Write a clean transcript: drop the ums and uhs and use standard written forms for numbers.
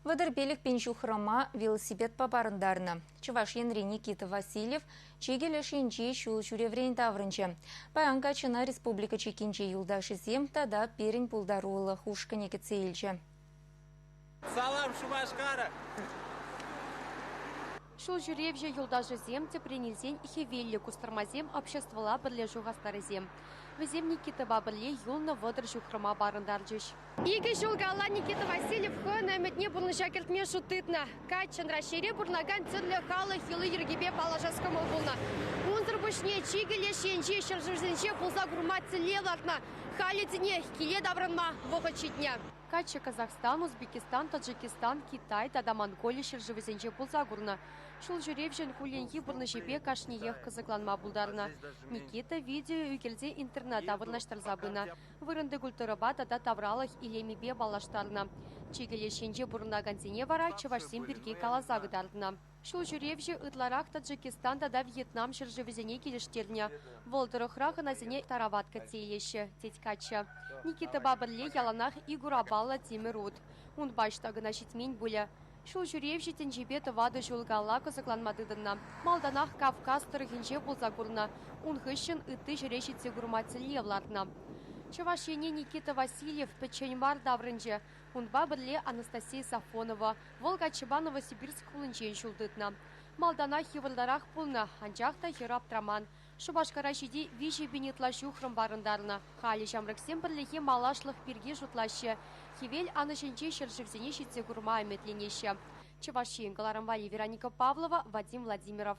35 пин ҫухрӑма велосипедпа парӑнтарнӑ. Чӑваш Енри Никита Васильев чикӗ леш енчи ҫул ҫӳреврен таврӑнчӗ. Паян каччӑна республика чиккинчи юлташӗсем тата пирӗн пултарулӑх ушкӑнӗ кӗтсе илчӗ. Салам, Шупашкар! Ҫул ҫӳревҫӗ юлташӗсем, тӗпрен илсен, хӗвеллӗ кустӑрмасем обществӑлла пӗрлешӳ хастарӗсем. Вӗсем Никитӑпа пӗрле юлнӑ 30 ҫухрӑма парӑнтарчӗҫ. Икӗ ҫул каялла Никита Васильев хӑйӗн ӗмӗтне пурнӑҫа кӗртме шут тытнӑ. Каччӑн Раҫҫейре пурӑнакан тӗрлӗ халӑх йӑли-йӗркипе паллашас кӑмӑл пулнӑ. Унсӑр пуҫне чикӗ леш енчи ҫӗршывсенче пулса курма тӗллев лартнӑ. Халӗ тинех киле таврӑнма вӑхӑт ҫитнӗ. Каччӑ Казахстан, Узбекистан, Таджикистан, Китай тата Монголи ҫӗршывӗсенче пулса курнӑ. Ҫул ҫӳревҫӗн кулленхи пурнӑҫӗпе кашниех кӑсӑкланма пултарнӑ. Никита видео ӳкерсе интернета вырнаҫтарса пынӑ. Вырӑнти культурӑпа тата тавралӑх илемӗпе паллаштарнӑ. Чикӗ леш енче пурӑнакансене вара чӑвашсем пирки каласа кӑтартнӑ. Ҫул ҫӳревҫӗ ытларах Таджикистан тата Вьетнам ҫӗршывӗсене килӗштернӗ. Вӑл тӑрӑхра хӑнасене тарават кӗтсе илеҫҫӗ, тет каччӑ. Никитӑпа пӗрле яланах ик урапаллӑ тимӗр ут. Унпа ӑҫта кӑна ҫитмен пулӗ. Ҫул ҫӳревҫӗ тӗнчипе тӑватӑ ҫул каялла кӑсӑкланма тытӑннӑ. Малтанах Кавказ тӑрӑхӗнче пулса курнӑ, ун хыҫҫӑн ытти ҫӗре ҫитсе курма тӗллев лартнӑ. Чӑваш Ене Никита Васильев пӗччен мар таврӑнчӗ. Унпа пӗрле Анастасия Сафонова. Вӑл каччӑпа Новосибирск хулинчен ҫул тытнӑ. Малтанах йывӑртарах пулнӑ, анчах та хӗр аптраман. Шупашкара ҫити 3000 ытла ҫухрӑм парӑнтарнӑ. Халӗ ҫамрӑксем пӗрлехи малашлӑх пирки шутлаҫҫӗ. Хӗвел анӑҫӗнчи ҫӗршывсене ҫитсе курма ӗмӗтленеҫҫӗ. Чӑваш Ен кӑларӑм валли Вероника Павлова, Вадим Владимиров.